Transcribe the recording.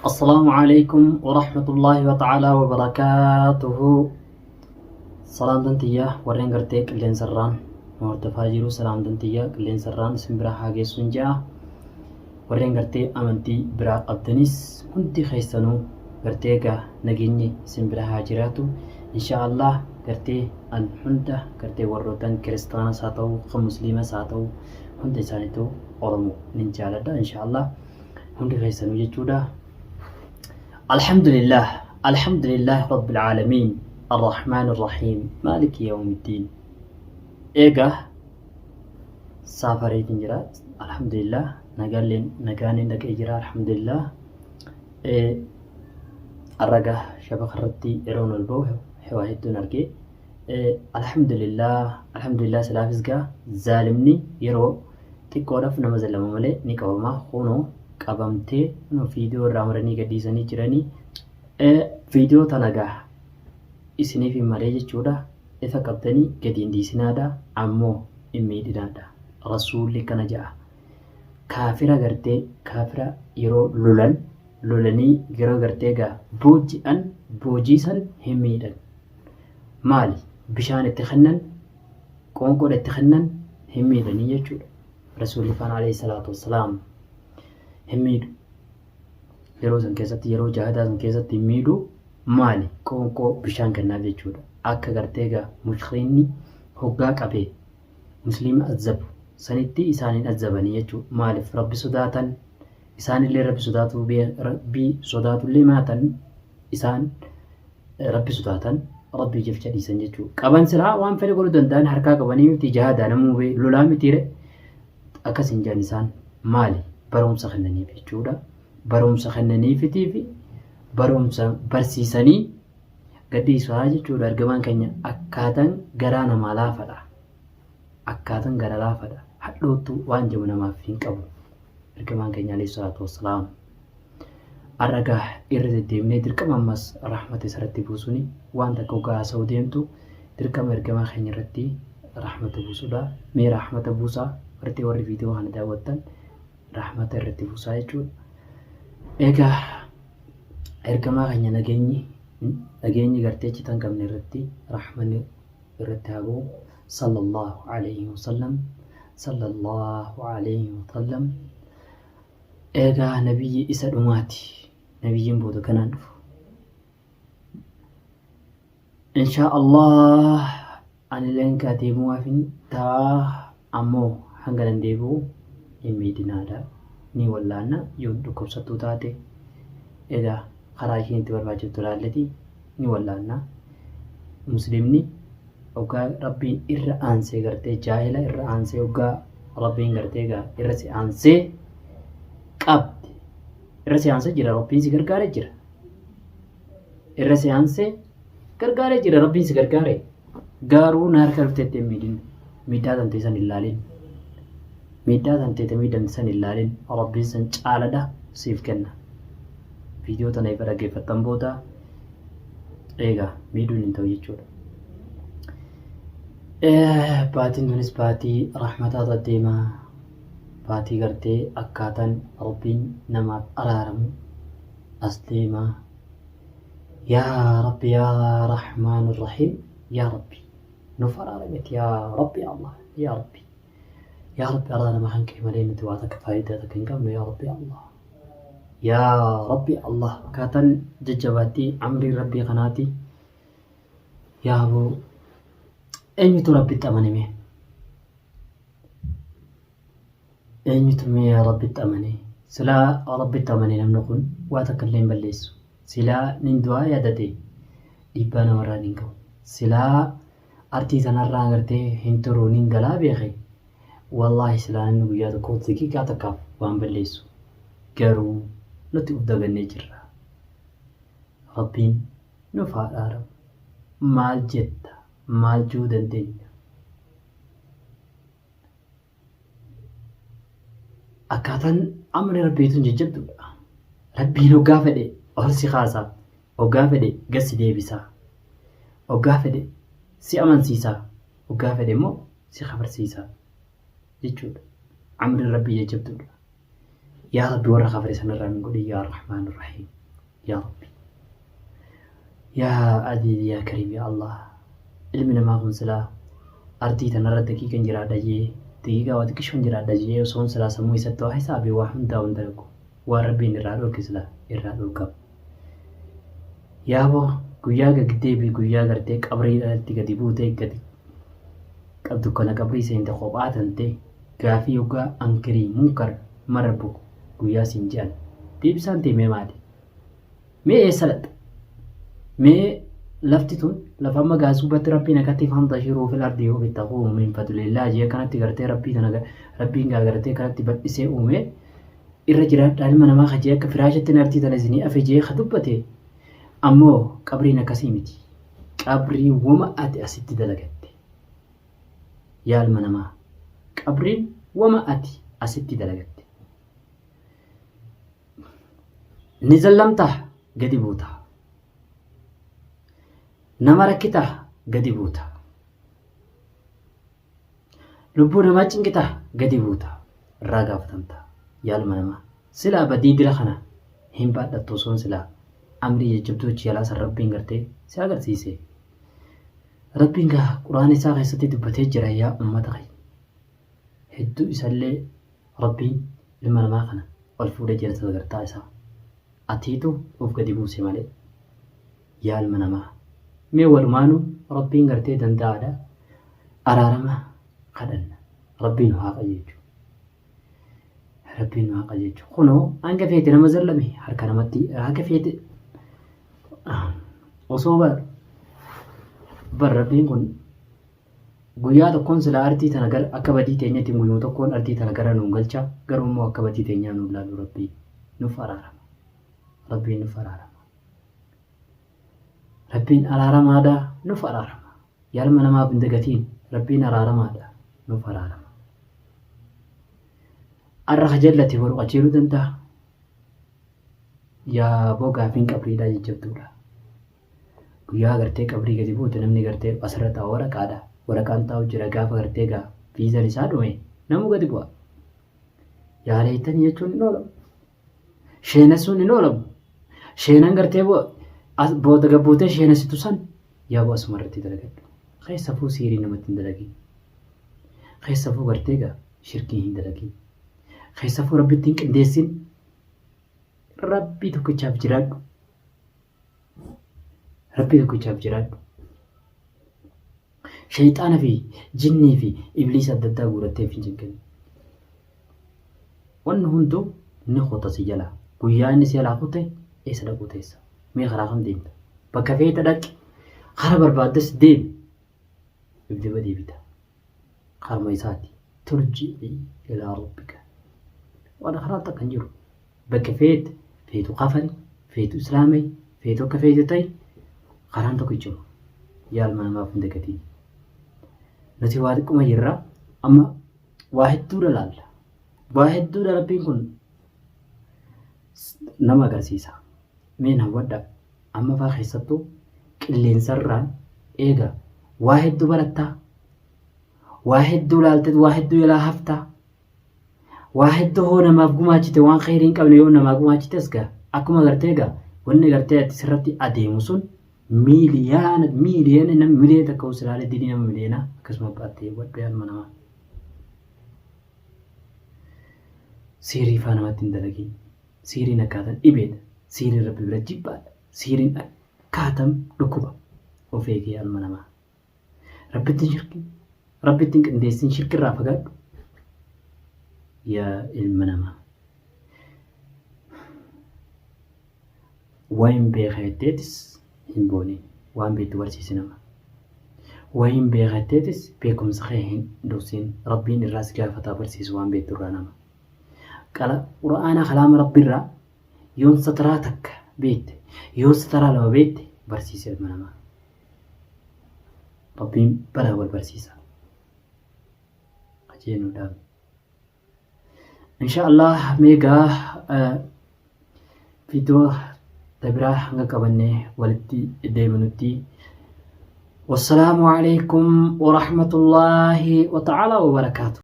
Assalaamu alaikum warahmatullaahi wata'aalaa wabarakaatuhu. Salaamtan tiyya warreen gartee qilleensarraan nu hordofaa jiru, salaamtan tiyya qilleensarraan isin bira haa geessuun je'a. Warreen gartee amantii biraa qabdanis hundi keessanuu gartee egaa nageenyi isin bira haa jiraatu. Insha Allah gartee an hunda gartee warrootan kiristaanas haa ta'u kan musliimas haa ta'u hunda isaaniitu Oromoo nin jaaladha insha Allah. Hundi keessanuu jechuudha. Alhamdulillah, alhamdulillah rabbil aalamiin, arrahmaan arrahiim, maaliki yawmiddiin. Egaa saafareetiin jira, alhamdulillah, nagaalleen nagaanin dhaqee jira, alhamdulillah. Arraga shabaka irratti yeroon ol ba'u hewaa hedduun argee. Alhamdulillah, alhamdulillah, silaafis gaa zaalimni yeroo xiqqoodhaaf nama zallama malee ni qabama. Kunoo qabamtee kunoo viidiyoo irraa maranii gadhiisanii jiranii. Viidiyoo tana gaa isiniif hin malee jechuudha. Ifa qabdanii gadi hin dhiisinaadha, ammoo hin miidhinaadha. Rasuulli kana ja'a. Kaafira gartee kaafira yeroo lolan lolanii yeroo gartee gaa booji'an boojiisan hin miidhan. Maali? Bishaan itti kennan, qoonqoodha itti kennan, hin miidhanii jechuudha. Rasuulli faana alayhi salaatu wassalaam hin miidhu. Yeroo san keessatti, yeroo jaahadaa san keessatti hin miidhu. Maali? Qoonqoo bishaan kennaaf jechuudha. Akka gartee egaa mushriinni hoggaa qabee musliima azzabu sanitti isaan hin azzabanii jechuudha. Maaliif? Rabbi sodaatan, isaanillee Rabbi sodaatuu, Rabbi sodaatullee maatan, isaan Rabbi sodaatan, Rabbii jecha dhiisan jechuudha. Qaban silaa waan fedhe godhuu danda'an, harkaa qabanii miti, jihaadaa namuu bee lolaa mitiire, akkas hin jedhan isaan. Maali? Barumsa kennaniif jechuudha. Barumsa kennaniifitii fi barumsa barsiisanii gadhiisaa jechuudha. Ergamaan keenya akkaataan garaa namaa laafadha. Akkaataan gara laafadha. Hadhoottuu waan jedhu namaaf hin qabu. Ergamaan keenya alayhi salaatu wassalaam. Har'a gaa irra deddeebinee dirqama ammas rahmata isarratti buusuuni waan takka hoggaa haasa'uu deemtu dirqama ergamaa keenya irratti rahmata buusuudha. Mee rahmata buusaa, warri warri viidiyoo kana daawwattan rahmata irratti buusaa jechuudha. Egaa ergamaa keenya nageenyi nageenyi gartee citan qabne irratti rahmanni irratti haa bu'u. Sallallahu alayhi wasallam, sallallahu alayhi wasallam. Egaa nabiyyi isa dhumaati. Nabiyyiin booda kanaan dhufu. Inshaa Allah anilleen kaa deemuwaafin ta'a, ammoo hanga nan deebi'u hin miidhinaadha. Ni wallaanna yoo dhukkubsattuu taate, egaa karaa isheen itti barbaachiftu ilaalleti ni wallaanna. Muslimni hoggaa Rabbiin irra aansee gartee jaahila irra aansee, hoggaa Rabbiin gartee egaa irra si aansee qabde, irra si aansee jira, Rabbiin si gargaaree jira. Irra si aansee gargaaree jira, Rabbiin si gargaare. Garuu na harka dhufteetti hin miidhin. Miidhaa tantee san hin laalin. Miidhaa tantee miidhamte san hin laalin. Rabbiin san caaladha siif kenna. Viidiyoo tana ifa dhaggeeffattan booda eegaa miidhuun hin ta'u jechuudha. Baatiin tunis baatii rahmataatu adeemaa. Baatii gartee akkaataan Rabbiin namaaf araaramu as deemaa. Yaa Rabbi, yaa Rahmaan Rahiim, yaa Rabbi nuuf araarameti, yaa Rabbi, yaa Allah, yaa Rabbi, yaa Rabbi, araarama kan kee malee nuti waa takka faayidaa takka hin qabnu, yaa Rabbi, yaa Allah, yaa Rabbi, yaa Allah. Akkaataan jajjabaattii amrii Rabbii kanaati. Yaa aboo, eenyutu Rabbitti amane mee? Eenyutu mee Rabbitti amane? Silaa Rabbitti amane namni kun waa takka illee hin balleessu. Silaa nin du'aa yaadate dhiibbaa namarraan hin ga'u. Silaa artii tanarraa gartee hin turu, nin galaa beeke. Wallaahi silaa namni guyyaa tokko daqiiqaa takkaaf waan balleessu. Garuu nuti uf dagannee jirra. Rabbiin nuuf haa araaramu. Maal jetta? Maal juu dandeenya? Akkaataan amri Rabbii tun jajjabduudha. Rabbiin hoggaa fedhe ol si kaasa, hoggaa fedhe gad si deebisa, hoggaa fedhe si amansiisa, hoggaa fedhe immoo si kafarsiisa jechuudha. Amriin Rabbii jajjabduudha. Yaa Rabbi, warra kafare sanarraa nu godhi, yaa Rahmaan Rahiim. Yaa Rabbi. Yaa Aziiz yaa Kariim yaa Allah. Ilmi namaa kun silaa ardii tanarra daqiiqan jiraadha jee daqiiqaa waa xiqqishoon jiraadha jee osoon silaa sammuu isatti waa hisaabe waa hundaa hin dalagu. Waan Rabbiin irraa dhorke silaa irraa dhorkama. Yaaboo guyyaa gagdeebi guyyaa gartee qabrii irratti gadi buutee gadi dukkana qabrii seente kophaa tantee gaafii yoggaa ankirii munkar marabbu guyyaa siin je'an deebisaan tee mee maali? Mee eessa dhaqxa? Mee lafti tun lafa amma gaasuubatti rabbiin akkatti fantashiru fil ardi yoo bittaquu min fadlillaa jee kanatti gartee rabbii tana rabbiin gaa gartee kanatti bal'isee uume irra jiraadhaa ilma namaa kajee akka firaashatti nartii tana isinii afe jee ka dubbate ammoo qabriin akkasii miti. Qabrii wama ati asitti dalagatte. Yaa ilma namaa qabriin wama ati asitti dalagatte. Ni zallamtaa gadi buuta. Nama rakkitaa gadi buuta. Lubbuu namaa cinqitaa gadi buuta. Irraa gaafatamta. Yaa ilma namaa. Silaa badii dila kana hin baadhattu osoon silaa amrii jajjabduu achi jalaa san rabbiin gartee si agarsiise. Rabbiin gaa quraana isaa keessatti dubbatee jira yaa ummata kiyya. Hedduu isallee Rabbiin ilma namaa kana ol fuudhee jira sagartaa isaa. Atiitu of gadi buuse malee. Yaa ilma namaa. Mee walumaanuu Rabbiin gartee danda'aadha. Araarama kadhanna. Rabbiin nu haa qajeelchu. Rabbiin nu haa qajeelchu. Kunoo hanga feete nama zallame harka namatti hanga feete osoo bar bar Rabbiin kun Guyyaa tokkoon silaa ardii tana gara akka badii teenyatiin guyyuma tokkoon ardii tana gara nuun galcha garuu immoo akka badii teenyaa nuun laalu rabbii nuf araarama rabbiin nuf araarama rabbiin araaramaadha nuf araarama yaa ilma namaaf hin dagatiin rabbiin araaramaadha nuf araarama arra ka jallate boru qajeeluu danda'a yaa boo gaafiin qabriidhaa jajjabduudha. Guyyaa gartee qabrii gadi buute namni gartee asirra taa'u waraqaadha. Waraqaan taa'u jira gaafa gartee gaa viizaan isaa dhume namuu gadi bu'a. Yaa leeytanii jechuun hin oolamu. Sheenessuun hin oolamu. Sheenan gartee booda gabbuutee sheenessitu san yaa bu'a asuma irratti dalagadhu. Keessafuu siirii namatti hin dalagin. Keessafuu gartee gaa shirkii hin dalagin. Keessafuu rabbitti hin qindeessin. Rabbii tokkichaaf jiraadhu. Rabbii tokkichaaf jiraadhu. Shayxaana fi jinnii fi ibliisa adda addaa guurattee hin cinqin. Wanni hunduu ni kuta si jalaa. Guyyaa inni si jalaa kute eessa dhaquu teessa? Mee karaa kam deemta? Bakka feete dhaqi. Kara barbaaddes deemi. Ibdiba deebita. Karma isaati. Turji'i ilaa rabbika. Waan karaa takka hin jiru. Bakka feete feetu kafari, feetu islaamai, feetu akka feete ta'i karaan tokkichuma. Yaa ilma namaaf hin dagatiin. Nuti waa xiqquma jirra. Amma waa hedduudha laalla. Waa hedduudha rabbiin kun nama agarsiisa. Mee na hubadhaa. Amma faa keessattuu qilleensarraan eega waa hedduu barattaa. Waa hedduu laaltee waa hedduu jalaa haftaa. Waa hedduu hoo namaaf gumaachite waan kheyrii hin qabne yoo namaa gumaachites gaa akkuma gartee gaa wanni gartee ati sirratti adeemu sun miiliyaana miiliyoona nama miliyoona takka hoo silaalee dilii nama miliyoonaa akkasuma baattee wadhu yaa ilma namaa. Siirii faa namatti hin dalagin. Siiriin akkaatan dhibeedha. Siiriin rabbi bira jibbaadha. Siiriin akkaatan dhukkuba. Of eegi yaa ilma namaa. Rabbitti hin shirkin. Rabbitti hin qindeessin shirkirraa fagaadhu. Yaa ilma namaa. Wayin beeka jetteetis hin boonin. Waan beektu barsiisi nama. Wayin beeka jetteetis beekumsa kee hin dhoksin. Rabbiin irraa si gaafataa barsiisu waan beektu irraa nama. Qala Qur'aana kalaama Rabbiirraa yoon sataraa takka beekte yoon sataraa lama beekte barsiisi ilma namaa. Rabbiin balaa wal barsiisa. Qajeeluudhaan. Insha Allah meegaa viidiyoo tabiraa hanga qabannee walitti deebinutti. Wassalaamu alaikum warahmatullaahi wa ta'ala wa barakaatu.